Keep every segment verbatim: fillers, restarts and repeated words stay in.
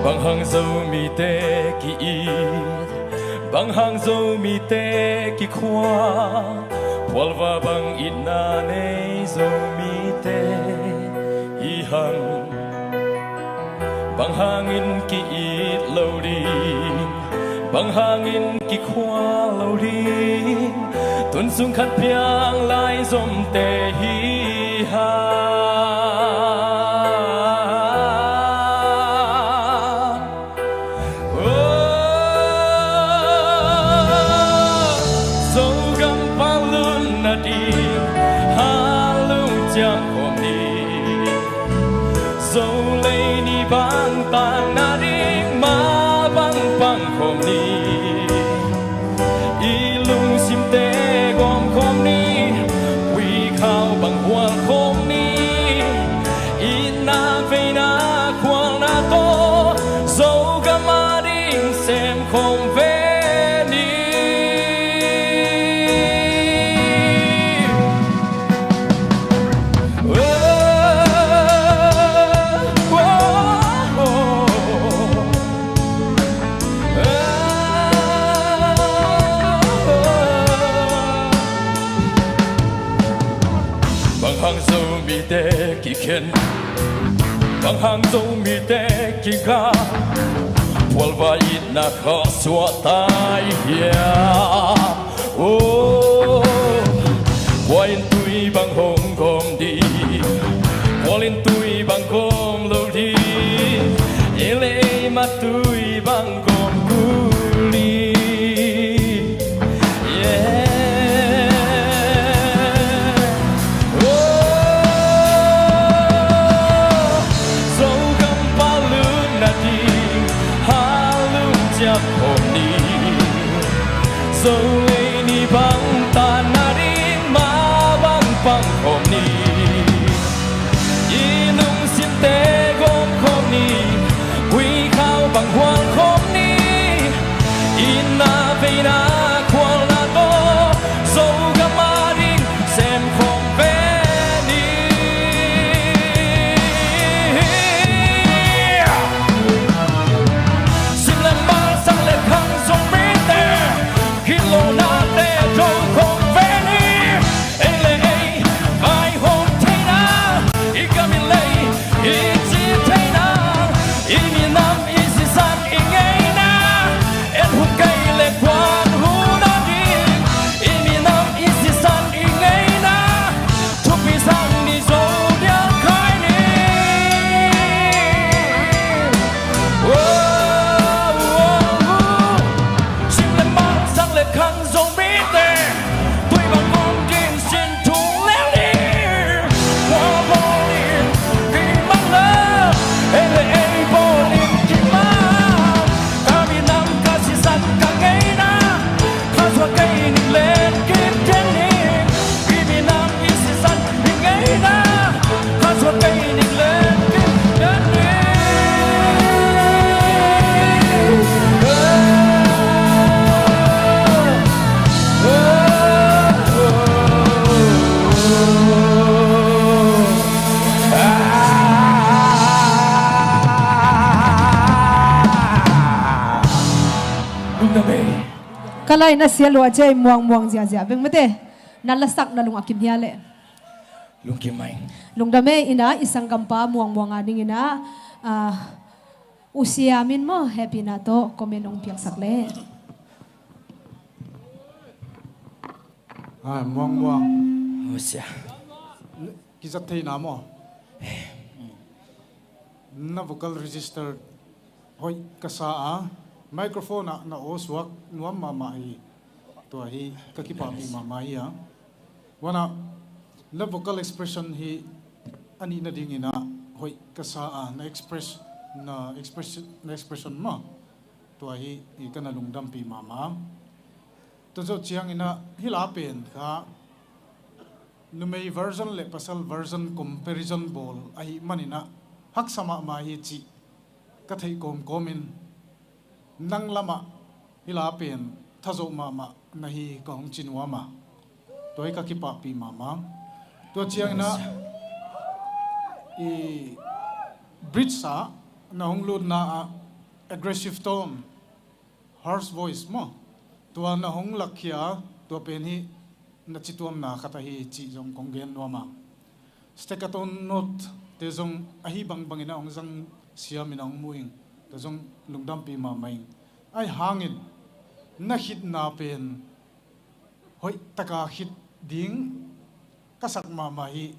Bang hang Zomite ki-it, bang hang Zomite kikhua, phualva bang itna nei Zomite hi hang. Bang hangin ki-it lo ding, bang hangin kikhua lo ding, tun sung khat piang lai Zomte hi hang. Zogam palun nading halung ciam khawm ni. Zolei ni bang tan nading ma bang pang khawm ni. I lungsimte gawm khawm ni. Ui khau bang hual khawm ni. Itna veina khualna tawh Zogam ading sem khawm ve ni. Bang hang Zomite kikhen, bang hang Zomite kiga, phualva itna kha suah tai hia. Oh, kua in tui bang hong gawm ding, kua in tui bang gawm lo ding, ei le ei mah tui bang gawm kul ding. Yeah. Oh, Zogam palun nading halung ciam khawm ni. Zolei ni bang tan nading ma bang pang khawm ni. I lungsimte gawm khawm ni. Ui khau bang hual khawm ni. Itna veina khualna tawh Zogam ading sem khawm ve ni. Sim le mal, sang le khang Zomite, gitlohnate do khawm ve ni. Ei le ei vaihawm theihna, i gam i lei i ci theihna, i minam i sisan i ngeina, en hun kei le kuan hun a ding, i minam i sisan i ngeina, thupi sang ni zo dial khai ni. Oh, oh, oh. Sim le mal, sang le khang Zomite, tui bang gawm ding sin thung lel ding. Kua bawl in kimang le, ei le ei bawl in kimang. Ka minam ka sisan ka ngeina, kha suak kei ning len kim den ning. I minam i sisan i ngeina, kha suak kei ning len kim den ning. Ka lai na sia lua cia i muangmuang ziahziah veng mate. Na lasak na lung a kim hia leh. Lungkim mai. Lungdam e. Ina i sanggampa muangmuang a dingina, ah, U Siam in maw, hehpihna tawh comment hong piaksak leh. Hai, muangmuang. U Siam. Kizat theihna maw? Na vocal register hoih ka sa a, microphone ah na aw suak nuam mahmah hi. Tua hi ka kipahpih mahmah hi a. Huan ah na vocal expression hi a nih nadingin ah hoih ka sa a, na express, na express, na expression mah. Tua hi i ka na lungdampih mahmah. Tua zawh ciangin ah hih la pen kha numei version le pasal version comparison bawl ahih manin ah haksa mahmah hi cih ka theih kawmkawmin, nang lamah hih la pen thazoh mahmah na hi ka hong ci nuam a. Tua hi ka kipahpih mahmah. Tua ciangin ah i bridge ah na hong lutna ah aggressive tone, harsh voice maw, tua na hong lakkhia, tua pen hi na cituamna khat ahi cih zong kong gen nuam a. Staccato note te zong ahi bangbangin a hong zang siamin a hong mu ing, tua zong lungdampih mahmah ing. Ahi hangin na khitna pen hoih taka khit ding ka sak mahmah hi.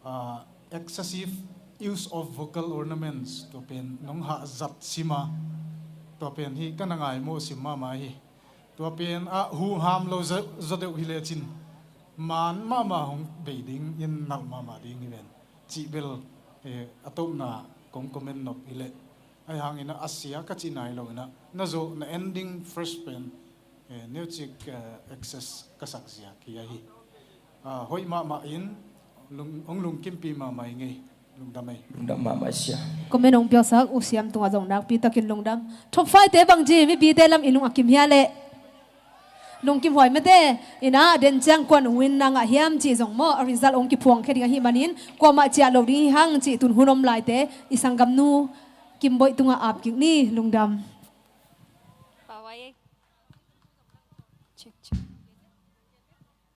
Ah, excessive use of vocal ornaments, tua pen nong hahzat sima, tua pen hi ka na ngaimawh sim mahmah hi. Tua pen ah huham lo zaw, zaw deuh hi lecin man mahmah hong bei ding in nalh mahmah ding hi ven. Cih bel, eh, a topna kong comment nop hi leh. Ahi hangin ah a sia ka cih nai lo in ah na zawh na ending first pen, eh, neucik, eh, excess ka sak ziak hi ahi. Ah, hoih mahmah in lung, hong lungkimpih mahmah ing ei. Lungdam ei. Lungdam mahmah sia. Comment hong piaksak U Siam tungah zong nakpi takin lungdam. Top five te bang ci, mipite lam i lung a kim hia leh? Lungkim huai mate. In ah den ciang kuan win na ngah hiam cih zong maw, a result hong kiphuang khia ding ahih manin kuamah ciah lo ding hi hang cih tun hun om laite i sanggamnu Kimboih tungah ap kik ni. Lungdam.